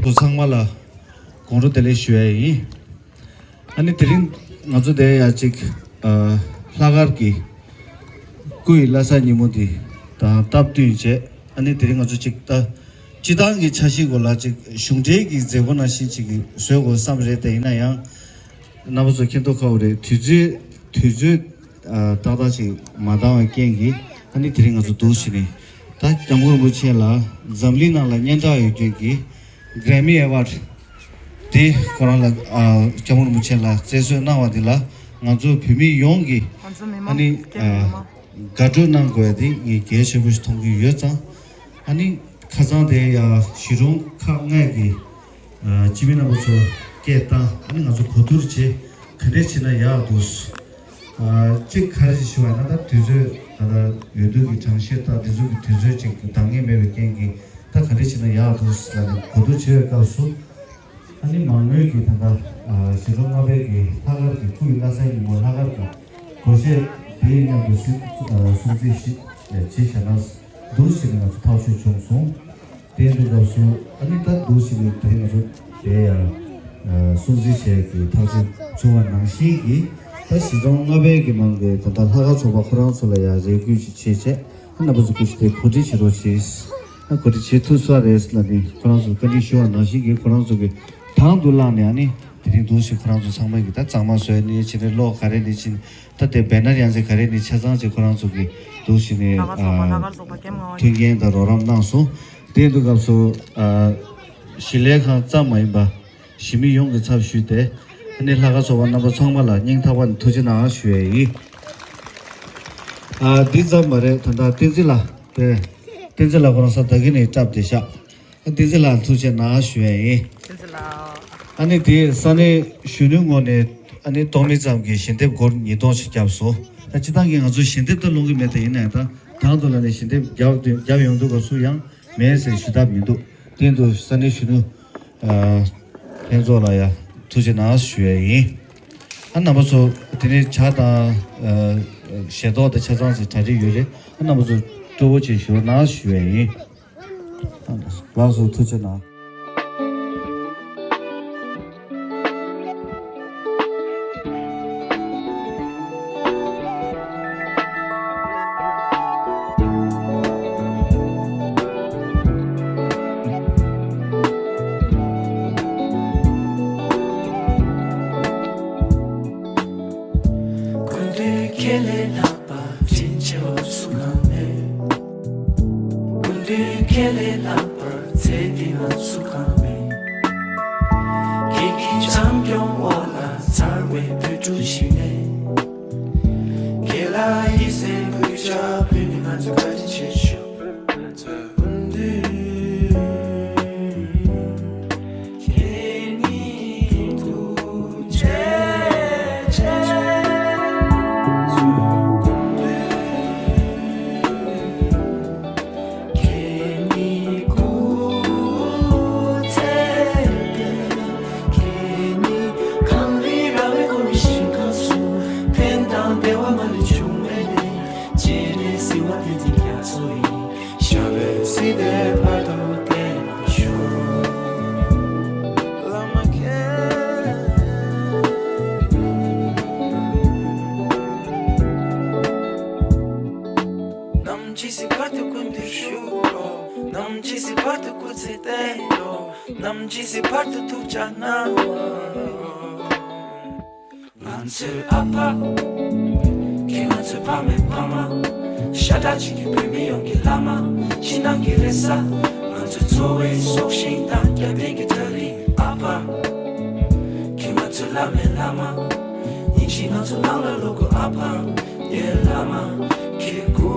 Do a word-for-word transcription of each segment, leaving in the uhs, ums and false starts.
ཚོ་ཚང་མ་ལ་དགོང་དྲོ་བདེ་ལེགས་ཞུ་ཡ་ཡིན། ཨ་ནི་དེ་རིང་ང་ཚོ་དེ་ཡ་གཅིག་ཨ་ལྷག་དཀར་གྱི་སྐུ་ཡི་བླ་གཟའ་ཉིན་མོ་འདི་དང་སྟབས་བསྟུན་བྱས། ཨ་ནི་དེ་རིང་ང་ཚོ་གཅིག་ད་སྤྱི་བཏང་གི་འཆར་གཞི་སྐོར་ལ་གཅིག་གཞུང་འབྲེལ་གྱི་མཛད་སྒོ་ནང་བཞིན་གཅིག་གི་བཟོ་དགོས་བསམ་རེད། དེ་ཡིན་ན་ཡང་རྣམ་པ་ཚོ་མཁྱེན་རྟོགས་ཁག་པོ་རེད། དུས་ཚོད་དུས་ཚོད་ཨ་ཏག་ཏག་ཅིག་མ་འདང་བའི་རྐྱེན་གྱིས། ཨ་ནི་དེ་རིང་ང་ཚོ་འདུག་བྱས་ནས་ད་སྐྱབས་མགོན་རིན་པོ་ཆེ་ལ་འཛམ་གླིང་ནང་ལ་སྙན་གྲགས་ཡོད་མཁན་གྱི་Grammy Award དེ་ཁོ་རང་ལ་ཨ་སྐྱབས་མགོན་རིན་པོ་ཆེ་ལ་བསྩལ་གསོལ་གནང་བ་དེ་ལ་ང་ཚོ་བོད་མི་ཡོངས་ཀྱིས་ང་ཚོ་མི་ཨ་མང་ནི་སྐད་ཨ་མི་མང་དགའ་སྤྲོ་གནང་དགོས་ཡ་དེ་ངས་གལ་ཆེན་པོ་ཞིག་མཐོང་གི་ཡོད་ཙང་། ཨ་ནི་ཁ་སང་དེ་ཡ་གཞིས་གྲོང་ཁག་ལྔ་གི་ཨ་སྤྱི་མི་རྣམ་པ་ཚོ་སྐད་བཏང་། ཨ་ནི་ང་ཚོ་གོ་བསྡུར་བྱས་ག་འདྲས་བྱས་ན་ཡག་འདུག་ཨ་གཅིག་ག་རེ་ཞིག་ཞུ་བ་ཡིན་ན། ད་དུས་ཚོད་ད་ལྟ་འོས་བསྡུ་གི་གྲངས་བཤེར་དང་དེ་ཚོ་གི་དུས་ཚོད་ཅིག་འདང་ངེས་མེད་པའི་རྐྱེན་གྱིས། ད་ག་འདྲས་བྱས་ན་ཡག་འདུག་ལབ་ནས་གོ་བསྡུར་བྱེད་པའི་སྐབས་སུ། ཨ་ནི་མ་དངུལ་གྱི་ད་ལྟ་ཨ་གཞིས་གྲོང་ལྔ་པའི་གི་ལྷག་དཀར་གྱི་སྐུ་ཡི་བླ་གཟའ་ཉིན་མོ་ལྷག་དཀར་དང་སྒོར་གཞས་དེའི་མཉམ་དུ་སྲིད་ཨ་སྲུང་བརྩི་ཞིག་བྱས་བཞག་ན་འདུག་ཟེར་ནས་ང་ཚོ་ཐག་གཅོད་བྱུང་སོང་། དེ་འདུག་སྐབས་སུ་ཨ་ནི་ད་འདུག་ཟེར་ནས་དེ་རིང་ང་ཚོ་དེ་ཡང་ཨ་སྲུང་བརྩི་བྱས་ཀྱི་ཐག་གཅོད་བྱུང་བ་ནང་བཞིན་གྱི། ད་གཞིས་གྲོང་ལྔ་པའི་གི་ནང་གི་ད་ལྟ་ལྷག་དཀར་ཚོགས་པ་ཁོ་རང་ཚོ་ལ་ཡང་རེ་སྐུལ་ཅིག་བྱས་བྱས། རྣམ་པ་ཚོ་སྐུ་ཞིག་དེ་གོ་སྒྲིག་བྱེད་རོགས་བྱེད། ཨ་གོ་སྒྲིག་བྱེད་ཐུབ་ས་རེད་ལབ་ནས་ཁོ་རང་ཚོ་བཀའ་འདྲི་ཞུ་བ་ནང་བཞིན་གྱི་ཁོ་རང་ཚོ་གི་དང་དུ་བླངས་ནས། ཨ་ནི་དེ་རིང་འདུག་ཞིག་ཁོ་རང་ཚོ་ཚང་མ་གི་ད་གཙང་མ་བཟོས་ནས་བྱས་ནས་གློག་ག་རེ་ནས་བྱས་ནས། ད་དེ་བེ་ནར་ཡང་རྩེ་ག་རེ་ནས་ཆ་ཚང་ཅིག་ཁོ་རང་ཚོ་གི་འདུག་ཞིག་ནས་ཨ་མཐུན་རྐྱེན་དང་རོགས་རམ་གནང་སོང་། དེ་འདུག་སྐབས་སུ་ཨ་གཞིས་ལས་ཁང་ཙམ་མ་ཡིན་པ། གཞིས་མི་ཡོངས་ཀྱི་ཚབ་ཞུས་ཏེ། ཨ་ནི་ལྷག་དཀར་ཚོགས་པ་རྣམ་པ་ཚང་མ་ལ་སྙིང་ཐག་པ་ནས་ཐུགས་རྗེ་གནང་ཞུ་ཡས་ཡིན། ཨ་འདི་ཙམ་མ་རེད། ད་ལྟ་བསྟན་འཛིན་ལགས་དེ། བསྟན་འཛིན་ལགས་ཁོ་རང་ས་ད་གི་ནས་སྐྲག་བསྡད་ཤག་ཨ་བསྟན་འཛིན་ལགས་ཐུགས་རྗེ་གནང་ཞུ་ཡས་ཡིན། བསྟན་འཛིན་ལགས། ཨ་ནི་དེ་ས་གནས་གཞོན་ནུའི་ངོས་ནས་ཨ་ནི་ཐོག་མའི་ཙམ་གྱི་ཞལ་འདེབས་སྒོར་ཉིས་སྟོང་ཞིག་བརྒྱབ་སོང་། ད་སྤྱིར་བཏང་གི་ང་ཚོ་ཞལ་འདེབས་ད་སློང་གི་མེད། དེ་ཡིན་ནའི་ད་དང་དུ་ལ་ནས་ཞལ་འདེབས་བརྒྱབ་དུས་བརྒྱབ་ཡོང་དུས་སྐབས་སུ་ཡང་མེད་ཟེར་ཞུ་ཐབས་མི་འདུག་དེ་འདུག་ས་གནས་གཞོན་ནུ་ཨ་ལྷན་ཚོགས་ལ་ཡ་ཐུགས་རྗེ་གནང་ཞུ་ཡས་ཡིན། ཨ་རྣམ་པ་ཚོ་དེ་ནས་ཇ་དང་ཨ་ཞལ་ཏོག་དང་ཆ་ཚང་ཞིག་གྲ་སྒྲིག་ཡོད་རེད། ཨ་རྣམ་པ་ཚོ་སྤྲོ་པོ་བྱས་བཞུགས་གནང་ཞུ་ཡས་ཡིན། ཨ་ལགས་སོ། ཐུགས་རྗེ་གནང་། སྐུ་མདུན་ཁྱེད་ལས་ལྷག་པ་དྲིན་ཆེ་བ་སུ་གང་མེད། སྐུ་མདུན་ཁྱེད་ལས་ལྷག་པར་ཚེ་འདི་ན་སུ་གང་མེད། ཁྱེད་ཀྱི་བྱམས་སྐྱོང་འོག་ལ་འཚར་བའི་བོད་ཕྲུག་ཞིག་ནས། ཁྱེད་ལ་ཡིད་སེམས་གུས་ཕྱག་ཕུལ་ནས་ང་ཚོ་བཀའ་དྲིན་ཆེ་ཞུ། སྐུ་མདུན། ཁྱེད་ཉིད་ཐུགས་རྗེ་ཆེ། ཁྱེད་ཉིད་སྐུ་ཚེ་བརྟན། ཁྱེད་ཉིད་གངས་རི་ར་བས་བསྐོར་བའི་ཞིང་ཁམས་སུ། ཕན་དང་བདེ་བ་མ་ལུས་འབྱུང་བའི་གནས། སྤྱན་རས་གཟིགས་དབང་བསྟན་འཛིན་རྒྱ་མཚོ་ཡི། ཞབས་པད་སྲིད་མཐའི་བར་དུ་བརྟན་པར་ཤོག་བླ་མ་མཁྱེན། ནམ་འཆི་སྲིད་བར་དུ་སྐུ་མདུན་བཞུགས་རོགས། ནམ་འཆི་སྲིད་བར་དུ་སྐུ་ཚེ་བརྟན་རོགས། ནམ་འཆི་སྲིད་བར་དུ་ཐུགས་ཅག་གནང་རོགས། ང་ཚོའི་ཨ་ཕ། ཁྱེད་ང་ཚོའི་ཕ་མའི་ཕ་མ། ཤ་ཁྲག་གཅིག་གི་བོད་མི་ཡོངས་ཀྱི་བླ་མ། ཕྱི་ནང་གི་རེ་ས། ང་ཚོའི་འཚོ་བའི་སྲོག་ཤིང་དང་སྐྱབས་གནས་ཀྱི་བྲག་རི་ཨ་ཕ། ཁྱེད་ང་ཚོའི་བླ་མའི་བླ་མ། ཡིན་ཕྱིན་ང་ཚོ་ནང་ལ་ལོག་དགོས་ཨ་ཕ། ངའི་བླ་མ། ཁྱེད་སྐུ་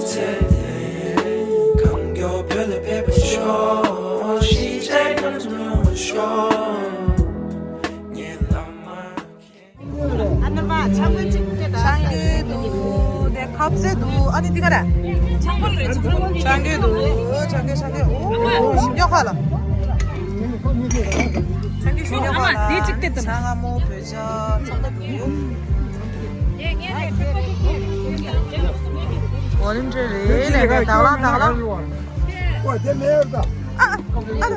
ཚེ་བརྟན། གང་མགྱོགས་བོད་ལ་ཕེབས་པར་ཤོག་གཞིས་བྱེས་རྣམས་ཚོ་ཡོང་བར་ཤོག་ངའི་བླ་མ། ཨ་ནི་མ་ཆང་གི་ཅིག་སྐད་གྲགས། ཆང་གི་འདུག་དེ་ཁབ་ཟས་འདུག་ཨ་ནི་འདི་ག་ར། ཆང་གི་འདུག་ཆང་གི་ཆང་གི་ཨོ་ཉོ་ཁ་ལ། ཆང་གི་ཞུ་ཉོ་ཁ་ལ། ཆང་ཨ་མ་འདི་ཅིག་སྟེར་དང་། ཆང་ཨ་མོ་བོད་ཇ་ཚང་མ་འདུག་ཨོ་ལིམ་ཏྲེ་རེད་ལས་ཀ་དག་ལ་དག་ལ། ཨ་ཨ་ཨ།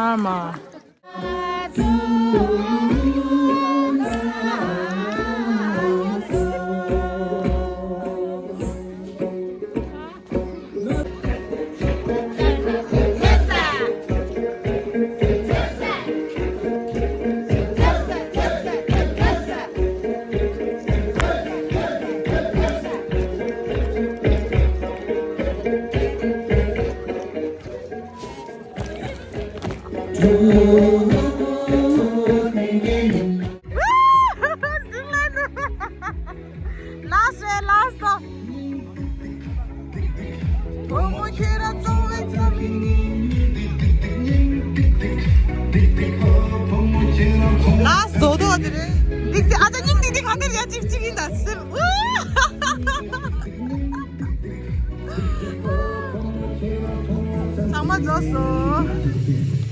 ཨ་མ། Last རེད། Last དང་། བུ་མོ་ཁྱེད་རང་གཙང་བའི་ཚ་མི་ཉིད། Last བཟོ་དོ་དེ་རེད། འདི་འདི་ཨ་ཅག་སྙིང་འདི་འདི་ག་འདིར་ཡ་གཅིག་གཅིག་ཡིན་ད་སེམས། ཚང་མ་རྫོགས་སོང་།